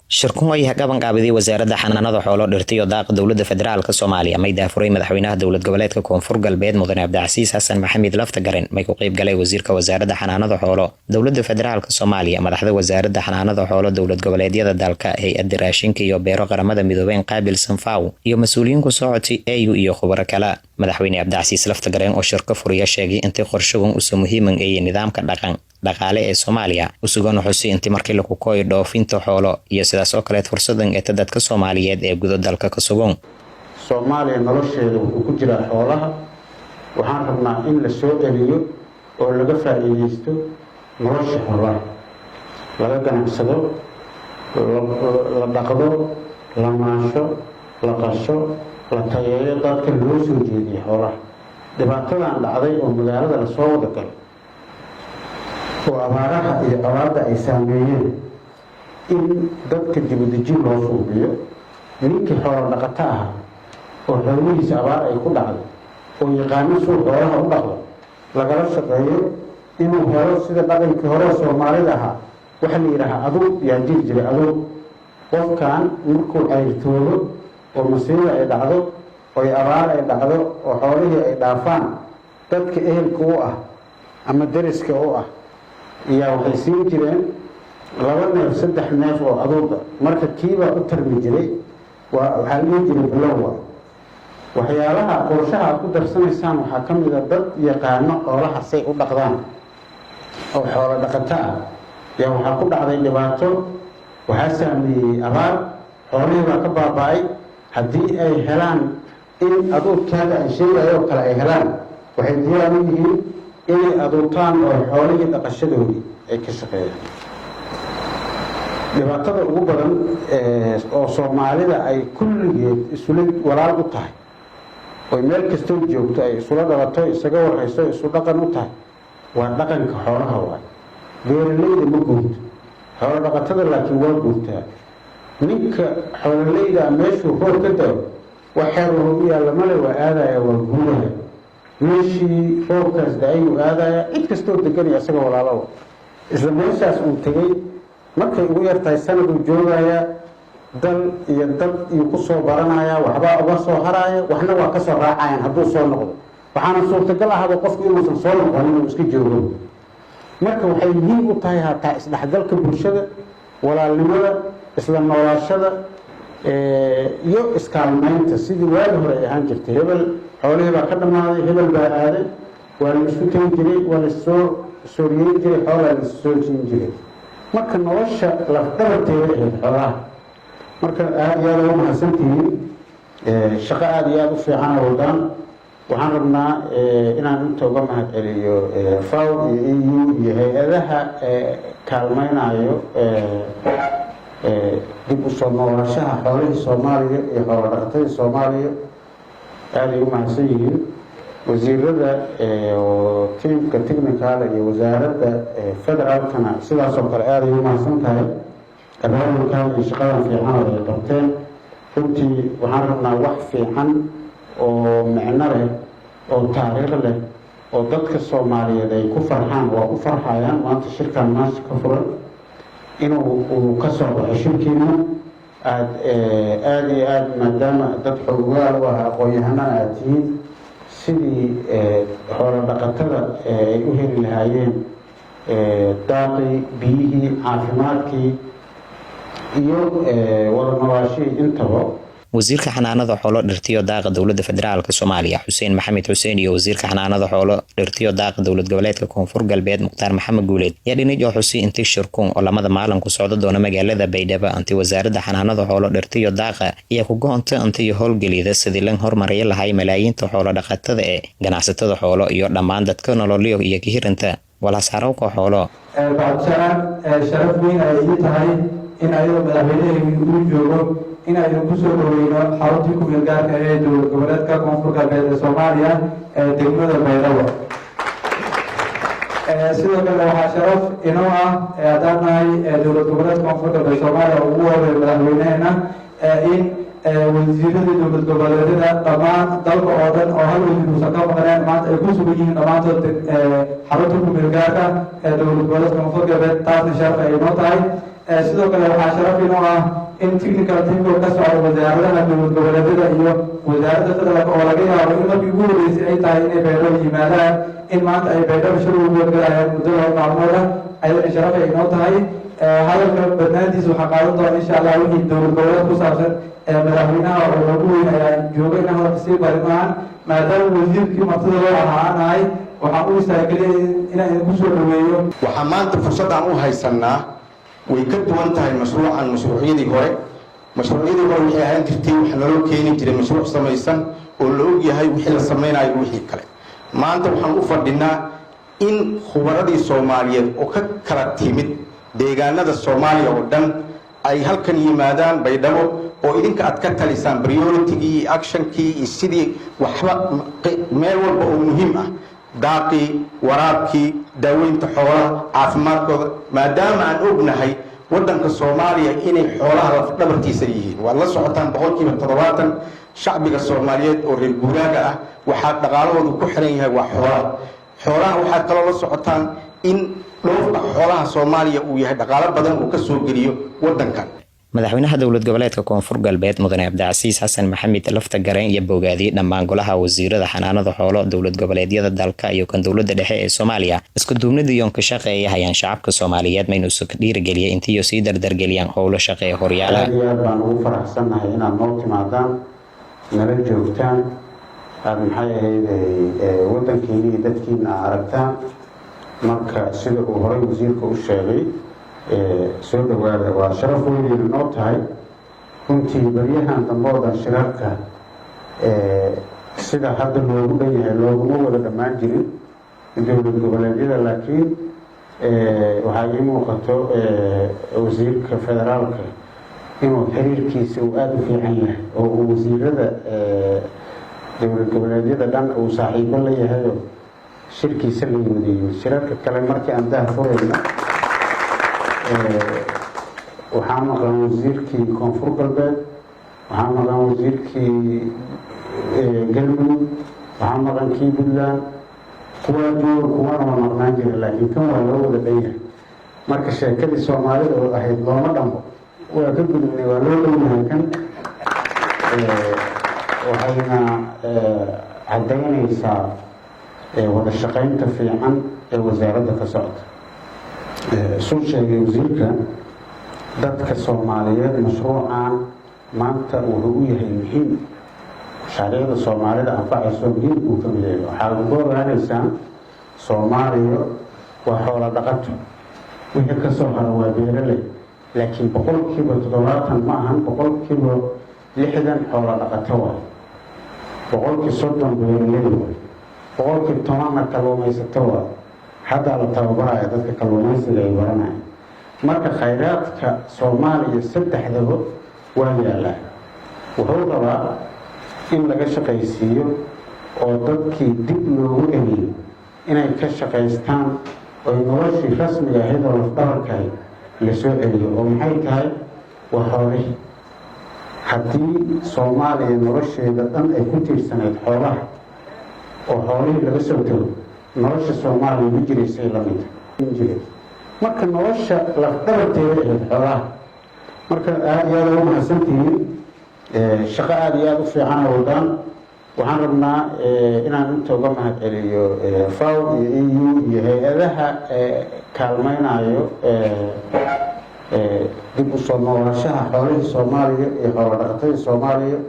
Shirkun ay qaban qaabiday Wasaaradda Xanaanada Xoolo, Dhirta iyo Daaqa Dowladda Federaalka Soomaaliya may daafuray Madaxweynaha Dowlad Goboleedka Koonfur Galbeed, Mudane Cabdicasiis Xasan Maxamed Laftagaren. May ku qeyb galay Wasiirka Wasaaradda Xanaanada Xoolo Dowladda Federaalka Soomaaliya, madaxda Wasaaradda Xanaanada Xoolo dowlad goboleedyada dalka, Hay-adda Raashinka iyo Beero Qaramada Midoobeen qaabilsan FAO iyo mas-uuliyiin ku socotay AU iyo khubaro kale. Madaxweyne Cabdicasiis Laftagaren oo shirka furiya sheegay intii qorshagun usa muhiiman eeyay nidaamka dhaqan dhaqaale ee Soomaaliya, usugan xusay intii markii laku kooyo dhoofinta xoolo iyo sidaas oo kaleed fursadan eeta dadka Soomaaliyeed ee gudo dalka ka sugan. Soomaaliya nolosheeda wuxuu ku jiraa xoolaha. Waxaan rabnaa in la soo celiyo oo laga faa'iidaysto nolosha xoolaha, laga ganacsado, la dhaqdo, la maasho, la qasho, la tayeeyo, dadka loo soo jeediyo xoolaha. Dhibaatadan dhacday oo magaalada lasoo wada galo oo abaaraha iyo colaadda ay saameeyeen, in dadka dibudejin loo suubiyo, ninkii xoolo dhaqato ahaa oo xoolihiisa abaar ay ku dhacday oo yaqaano suu xoolaha u dhaqdo, lagala shaqeeyo inuu helo sida dhaqankii hore Soomaalida ahaa. Waxaa la yidhaahaa aduug yaa jiri jiray. Aduug qofkan markuu cayrtoodo oo masiiba ay dhacdo, oy abaar ay dhacdo oo xoolihii ay dhaafaan, dadka ehelka u ah ama deriska u ah iyaa waxay siin jireen laba neef, saddex neef oo aduuga. Marka kiibaa u tarmi jiray, waa waxaa la dhihi jiray bilowa. Waxyaalaha qorshaha aad ku darsanaysaan waxaa ka mid a dad yaqaano xoolaha say u dhaqdaan oo xoolo dhaqato ah yaa waxaa ku dhacday dhibaato, waxaa saameeyey abaar, xoolihii baa ka baaba-ay. Haddii ay helaan in aduubtaada ay sheegayo oo kale ay helaan, waxay diyaar u yihiin inay aduubtaan oo xoolihii dhaqashadoodii ay ka shaqeeyaan. Dhibaatada ugu badan oo Soomaalida ay kulligeed isula walaal u tahay, oy meel kastoo joogto ay isula dhalato, isaga warayso, isu dhaqan u tahay, waa dhaqanka xoolaha. Waay beeralayda ma guurto, xoolo dhaqatada laakiin waa guurtaa. Ninka xoololeyda meeshuu roob ka dao, wax xeer u yaalla male, waa aadaya, waa guuraya, meeshii roobkaas da-ayuu aadaya. Cid kastoo deganaya isaga walaalowa isla meeshaas uu tegey markay ugu yartahay sanaduu joogayaa, dal iyo dad iyuu ku soo baranayaa, waxbaa uga soo haraaya, waxna waa ka soo raacayaan hadduu soo noqdo. Waxaana suurtagal ahaba qofku inuusan soo noqonin, inuu iska joogo. Marka waxay muhiim u tahay hataa isdhexgalka bulshada, walaalnimada, isla noolaashada iyo iskaalmaynta. Sidii waagi hore ay ahaan jirtay, hebel xoolihii baa ka dhammaaday, hebel baa aaday, waa la isku tegi jiray, waa la soo sooriyeyn jiray, xoolaa la soo siin jiray. Marka nolosha lafdhabarteeda ahayd xoolaha. Marka aada iyo aada uga mahadsantihiin, shaqo aada iyo aada u fiicana wadaan. Waxaan rabnaa inaan inta uga mahad celiyo FAO iyo EU iyo hay-adaha kaalmaynayo dib u soo noolaashaha xoolihii Soomaaliya iyo xoolo dhaqatadii Soomaaliya. Aaday u mahadsan yihiin wasiirada tiimka technical iyo wasaaradda federaalkana, sidaasoo kale aaday u mahadsan tahay abaabulkan iyo shaqadan fiican oo ay qabteen. Runtii waxaan rabnaa wax fiican oo micno leh oo taariikh leh oo dadka Soomaaliyeed ay ku farxaan, waa ku farxayaan maanta shirkan maanta ka furan, inuu uu ka soo baxo shirkiina aada aada iyo aada, maadaama dad xoogaal u ah, aqoon-yahanana aada tihiin, sidii xoolo dhaqatada ay u heli lahaayeen daaqii, biyihii, caafimaadkii iyo wada noolaashihii intaba. Wasiirka Xanaanada Xoolo, Dhirtiyo Daaqa Dowladda Federaalka Soomaaliya, Xuseen Maxamed Xuseen, iyo Wasiirka Xanaanada Xoolo, Dhirtiyo Daaqa Dowlad Goboleedka Koonfur Galbeed, Mukhtaar Maxamed Guuleed, yaa dhinij oo xusay intii shirkuun oo lamada maalin ku socdo doona magaalada Baydhabo anti Wasaaradda Xanaanada Xoolo, Dhirtiyo Daaqa iyo ku go-onta intiyo howlgelida sidii lan hormaraya lahay malaayiinta xoolo dhaqatada ee ganacsatada xoolo iyo dhammaan dadka nololyo iyo kahiranta walasaarowka xoolo. Bacdisalaam, sharaf weyn ay ii tahay in ayadoo madaxweyneheygi uu joogo in aynu kusoo dhaweyno xaruntii ku-meel gaarka ee Dowlad Goboleedka Koonfur Galbeed ee Soomaaliya ee degmada Baydhabo. Sidoo kale waxaa sharaf inoo ah, haddaan nahay Dowlad Goboleedka Koonfur Galbeed Soomaaliya, ugu horeeyo madaxweyneheena, in wasiiradii dowlad goboleedyada dhammaan dalka oo dhan oo hal wasiir uusan ka maqneen maanta ay ku sugan yihiin dhammaantood xarunta ku-meel gaarka ee Dowlad Goboleedka Koonfur Galbeed. Taasna sharaf ay inoo tahay. Sidoo kale waxaa sharaf inoo ah in technical teamka ka socda wasaaradaha dowlad goboleedyada iyo Wasaaradda Federaalka, oo laga yaabo in markii ugu horreysay ay tahay inay Baydhabo yimaadaan, in maanta ay Baydhabo shir ugu wadgalayaan muddo 2 maalmood ah. Ayadana sharaf ay inoo tahay. Hadalka badnaantiisa waxaa qaadan doona, insha Allah, wixii dowlad goboleed ku saabsan madaxweynaha oo noogu weyn ayaa jooga. In hadalka sii bari maahan, maadaama wasiirkii martida loo ahaa aan ahay, waxaan u istaageliya inaan idinku soo dhaweeyo. Waxaa maanta fursaddaan u haysanaa way ka duwan tahay mashruucan mashruucyadii hore. Mashruucyadii hore waxay ahaan jirtay, waxa naloo keeni jiray mashruuc samaysan oo la og yahay wixii la samaynayo, wixii kale. Maanta waxaan u fadhinaa in khubaradii Soomaaliyeed oo ka kala timid deegaanada Soomaaliya oo dhan ay halkan yimaadaan, Baydhabo, oo idinka aad ka talisaan prioritygii iyo actionkii iyo sidii waxba meel walba oo muhiim ah, daaqii, waraabkii, daaweynta xoolaha, caafimaadkooda, maadaama aan ognahay waddanka Soomaaliya inay xoolaha lafdhabartiisa yihiin. Waad la socotaan, 70% shacbiga Soomaaliyeed oo reer guuraaga ah waxaa dhaqaalahoodu ku xiran yahay waa xoolaha. Xoolaha waxaad kaloo la socotaan in dhoofka xoolaha Soomaaliya uu yahay dhaqaalo badan uu ka soo geliyo waddankan. Madaxweynaha Dowlad Goboleedka Koonfur Galbeed, Mudane Cabdicasiis Xasan Maxamed Lafta Gareen, iyo bogaadiyey dhammaan golaha wasiirada xanaanada xoolo dowlad goboleedyada dalka iyo kan dowlada dhexe ee Soomaaliya isku duubnadiiyoon ka shaqeeya hayaan shacabka Soomaaliyeed, maynuusa ka dhiirigeliyay intiiyo sii dardargeliyaan howlo shaqee horyaala. Aad iyo aad baan ugu faraxsannahay inaad noo timaadaan, nala joogtaan, aada, maxay ahayd, waddankiina iyo dadkiina aad aragtaan. Marka sida uu horay wasiirka u sheegay, soo dhawaada, waa sharaf weynayna noo tahay. Runtii baryahan dambe oo dhan shirarka sida hadda loogu dhan yahay looguma wada dhammaan jirin dowlad goboleedyada, laakiin waxaa ii muuqato wasiirka federaalka inuu xiriirkiisa uu aada u fiican yahay oo uu wasiirada dowlad goboleedyada dhan uu saaxiibo la yahayo, shirkiisa la wadayo. Shirarka kale markii aan daah furayno waxaa maqan wasiirkii Koonfur Galbeed, waxaa maqan wasiirkii Galmudug, waxaa maqan kii Puntland. Kuwaa jooga, kuwana waa maqnaan jira, laakiin kan waa loo wada dhan yahay. Marka sheekadii Soomaalida oo ahayd looma dhambo waa ka gudubnay, waa loo dhan yahay. Kan waxayna caddaynaysaa wada shaqaynta fiican ee wasaaradda ka socota. Suu sheegay wasiirka, dadka Soomaaliyeed mashruucan maanta wuxuu u yahay muhiim. Mashaariicda Soomaalida anfacayso muhiim uu ka mid yahay. Waxaad uga ogaanaysaan, Soomaaliya waa xoolo dhaqato, wixii ka soo hara waa beeraley, laakiin 70% ma ahan, 60% xoolo dhaqato waay, 30% beeraley waay, 10%-na kalluumaysato waay. Haddaa la tababaraya dadka kalluumaysiga ay baranaya. Marka khayraadka Soomaaliya saddexdaba waa yaalaa. Wuxuu rabaa in laga shaqaysiiyo oo dadkii dib loogu celiyo inay ka shaqaystaan, oy noloshii rasmiga ahayd oo lafdhabarkahay la soo celiyo. Oo maxay tahay? Waa xoolihii. Haddii Soomaaliya nolosheeda dhan ay ku tiirsanayd xoolaha oo xoolihii laga soo tago, nolosha Soomaaliya ma jiraysay lamid jire. Marka nolosha lafdhabarteeda ahayd xoolaha. Marka aada iyo aada ugu mahadsantihiin, shaqo aada iyo aada u fiican wadaan. Waxaan rabnaa inaan inta uga mahad celiyo FAO iyo EU iyo hay-adaha kaalmaynayo dib u soo noolaashaha xoolihii Soomaaliya iyo xoolo dhaqatadii Soomaaliya.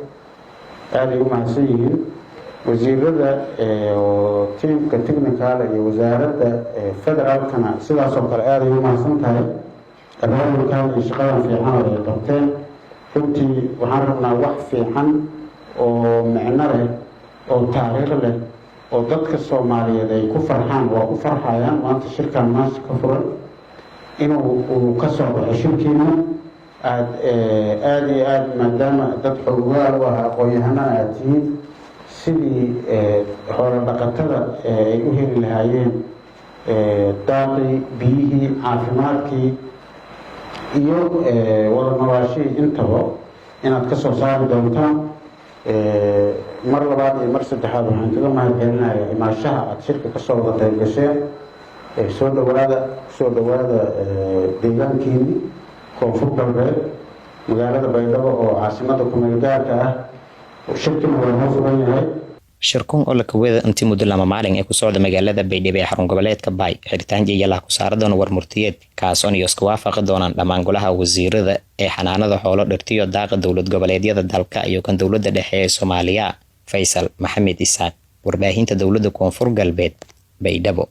Aaday u mahadsan yihiin wasiirada, tiimka technical iyo wasaaradda federaalkana sidaasoo kale aaday u mahadsan tahay abaabulkan iyo shaqadan fiican oo ay qabteen. Runtii waxaan rabnaa wax fiican oo micno leh oo taariikh leh oo dadka Soomaaliyeed ay ku farxaan, waa ku farxayaan maanta shirkan maanta ka furan, inuu uu ka soo baxo shirkiina aada aada iyo aada, maadaama dad xoogaal u ah, aqoon-yahanana aada tihiin, sidii xoolo dhaqatada ay u heli lahaayeen daaqii, biyihii, caafimaadkii iyo wada noolaashihii intaba inaad ka soo saari doontaan. Mar labaad iyo mar saddexaad waxaan kaga mahad celinayaa imaashaha aada shirka kasoo wada qayb gasheen. Soo dhawaada, kusoo dhawaada deegaankiini. Koonfur Galbeed, magaalada Baydhabo oo caasimada kumeel gaarka ah. Shirkina waa noo furan yahay. Shirkun oo lakawada intii muddo 2 maalin ee ku socda magaalada Baydhabo ee xarun goboleedka Baay, xiritaanka iyo lah ku saara doona war murtiyeed kaasoon iyo iska waafaqi doonaan dhammaan golaha wasiirada ee xanaanada xoolo, dhirtiyo daaqa dowlad goboleedyada dalka iyo kan dowladda dhexe ee Soomaaliya. Faysal Maxamed Isaaq, warbaahinta dowladda Koonfur Galbeed, Baydhabo.